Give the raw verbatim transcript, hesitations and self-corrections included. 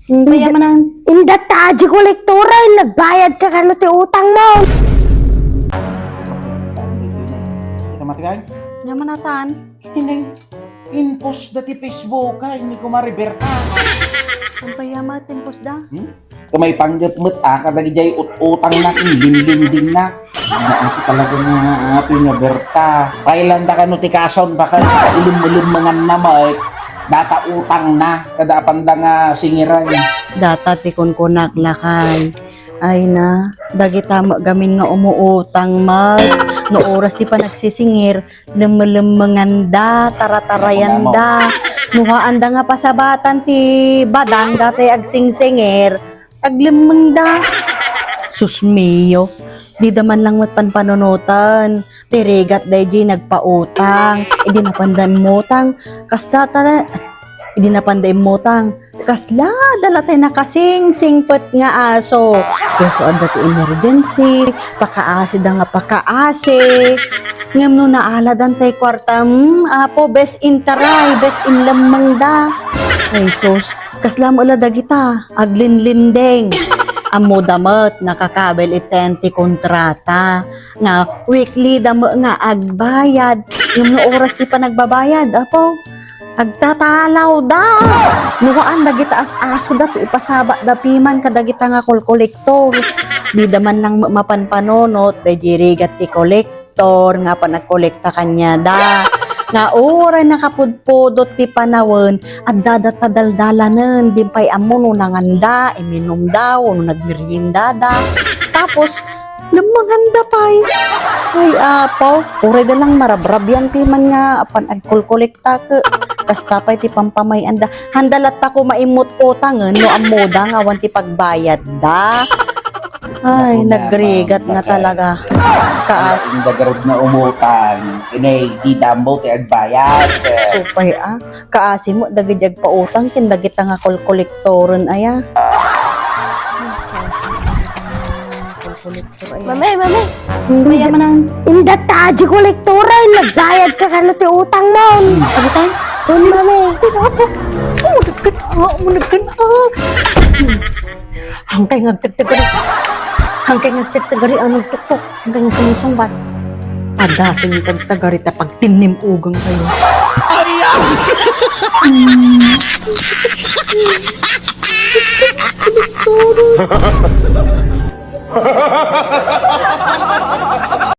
Mayaman ang inda ta, di kolektora, nagbayad ka kano ti utang mo. Kita mati kay? Mayaman atan. Ining impos da ti Facebook, ah, ini kumari Berta. Ang payama, impos da? Hmm? Kamay panggep met, ah, kadagijay ut-, utang na, linding na. Ano talaga nga, ah, pingaberta. Pailan da kano ti kason, baka ilim-ilim mangan na, may data utang na, kada apanda nga singiran. Data ti kunkunak lakay. Ay na, dagita met gamin nga umuutang met. No oras ti panagsisingir, lemmelemmengan da, taratarayanda. Nuhaan da nga pasabatan ti badang datoy agsingsingir, aglemmeng da. Sus mio, dida man lang met panpanunotan. Ti rigat daydi nagpautang. Idi napanda immutang, kasla ta, idi napanda immutang, kasla da latay nakasingsingpet nga aso. Keso adda ti emergency, pakaasi da nga pakaasi. Ngem no naaladan tay kuarta, hmm, Apo, bes intaray, bes inlemmeng da. Ay sus, kasla met la dagita, aglinlinding. Ammo da met, nakakabil itayan ti kontrata. Nga weekly da met nga agbayad. Ngem no oras ti panagbabayad, Apo, agtatalaw da. Nuhaan dagita as-aso da ti ipasaba da piman kadagita nga kolkolektor. Dida man lang met mapanpanunot, daydi rigat ti kolektor nga panagkolekta kaniada. Nga uray nakapudpudot ti panawen, adda da ta daldalanen, di pay ammo no nanganda, iminum da, wenno nagmerienda da. Tapos, lemmengan da pay. Ay, Apo, uray da lang marabrabian piman nga apan agkolkolekta ket kasta pay ti pampamay-an da. Handa latta koma immut utangen no ammo da nga awan ti pagbayad da. Ay, nagrigat nga talaga. Kaas. Inda garud nga umutang, inay, di dammo ti agbayad. Supay, ah. Kaasi met dagiti agpautang ken dagita nga kolkolektoren aya. Kolkolektor aya. Mami, mami. Mayaman ang inda ta, di kolektora, nagbayad ka kano ti utang mo. Ano tayo? Mami. Umunag ka na, umunag ka na. Hangkay nga agtagtagari. Hangkay nga agtagtagari, anong tuktok? Hangkay nga sumusungbat. Padasin nga agtagari ta pagtinnim ugang kayo. Ay, ah!